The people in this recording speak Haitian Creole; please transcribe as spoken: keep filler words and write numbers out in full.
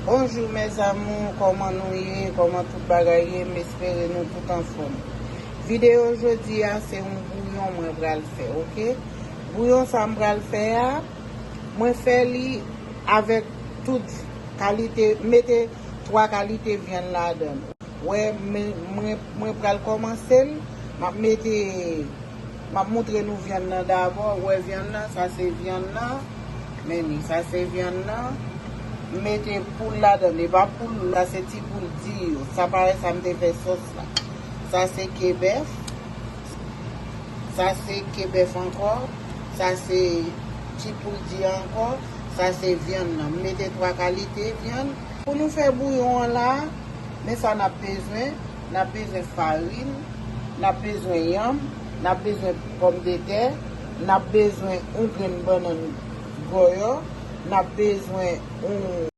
Bonjou mes amours, kòman nou ye? Kòman tout bagay ye? M espere nou tout anfòm. Videyo jodi a se yon bouyon mwen pral fè, oke? Bouyon sa m pral fè a, mwen fè li avèk tout kalite, mete twa kalite vyann ladan l. Wè, men, mwen, mwen pral kòmanse l. M ap mete, m ap moutre nou vyann nan dabò. Wè vyann nan, sa se vyann nan. Men li, sa se vyann nan. M mete poul ladan, e pa poul, sa se ti poul di yo. Sa parèy sa m te fè sòs la. Sa se ke bèf. Sa se ke bèf ankò. Sa se ti poul di ankò. Sa se vyann nan. M mete twa kalite vyann. Pou nou fè bouyon an la, men sa n ap bezwen. N ap bezwen farin, n ap bezwen yanm, n ap bezwen pòmdetè, n ap bezwen yon grenn bannann gòyò, n ap bezwen yon